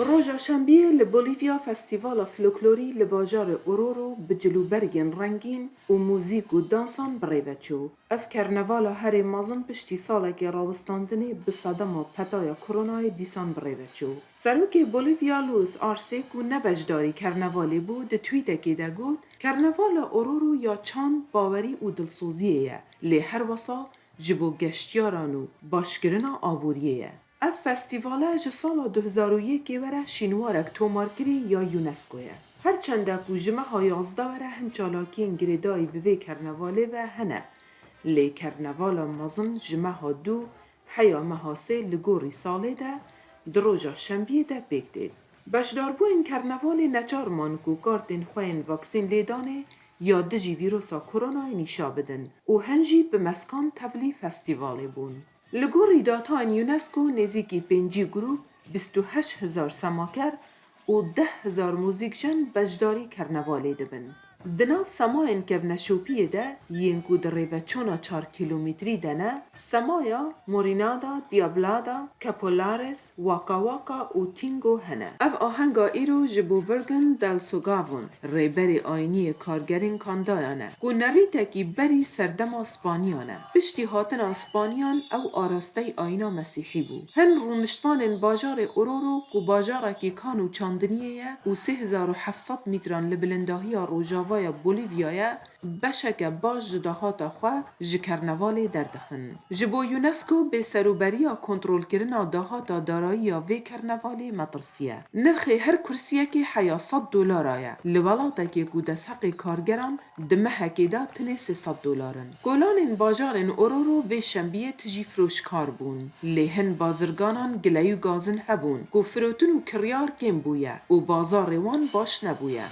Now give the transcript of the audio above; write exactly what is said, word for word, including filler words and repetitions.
Roja Şembiyê li Bolîvya Festîvala Folklorî li bajarê Oruro bi cilûbergên rengîn û muzîk û dansan bi rê ve çû. Ev kernevala herê mezin piştî salekê rawestandinê bi sedema petaya koronayê dîsan bi rê ve çû. Serokê Bolîvya Luis Arce ku ne beşdarî kernevalê bû, di twîtekê de got, Kernevala Oruro ya çand, bawerî û dilsoziyê ye, lê her wesa ji bo geştyaran û başkirina aboriyê ye. Ev festîvale ji sala du hezar û yekê were şînwarek tomarkirî ya UNESCO ye. Her çende ku ji meha yazdeh were hin çalakiyên girêdayî bi vê kernevalê ve hene, lê kernevala mezin ji meha du heya meha sê li gorî salê de di roja şembiyê de pêk tê. Beşdarbûyên kernevalê neçar man ku kartên xwe yên vaksîn lêdanê ya dijî vîrusa koronayê nîşa bidin û hin jî bi meskan tevlî festîvalê bûn. Li gorî datayên UNESCO nêzîkî pêncî grûp, bîst û heşt hezar semaker û deh hezar muzîkjen beşdarî kernevalê dibin. Di nav semayên kevneşopiyê de yên ku di rêveçûna çar kîlometrî de ne, semaya Morinada, Diablada, Capolares, Waka Waka û Tingo hene. Ev ahenga îro ji bo Virgin del Sogavon, rêberê ayînî yê kargerên Kandayan e, ku nerîtekî berî serdema Spaniyan e. Piştî hatina Spaniyan ew arasteyî ayîna Mesîhî bû. Hin rûniştvanên bajarê Ororo ku bajarekî kan û çandiniyê ye û sê hezar û heft sed mîtran li bilindahiya rojava ya Bolîvyayê, beşeke baş ji dahata xwe ji kernevalê derdixin. Ji bo UNESCO bêserûberiya kontrolkirina dahata darayî ya vê kernevalê metirsiye. Nirxê her kursiyekê heya sed dolara ye. Li welatekê ku desthiqê kargeran di mehekê de tinê sê sed dolar in. Kolanên bajarên Ororo vê şembiyê tijî firoşkar bûn. Lê hin bazirganan gileyû gazin hebûn ku firotin û kiryar kêm bûye û bazarê wan baş nebûye.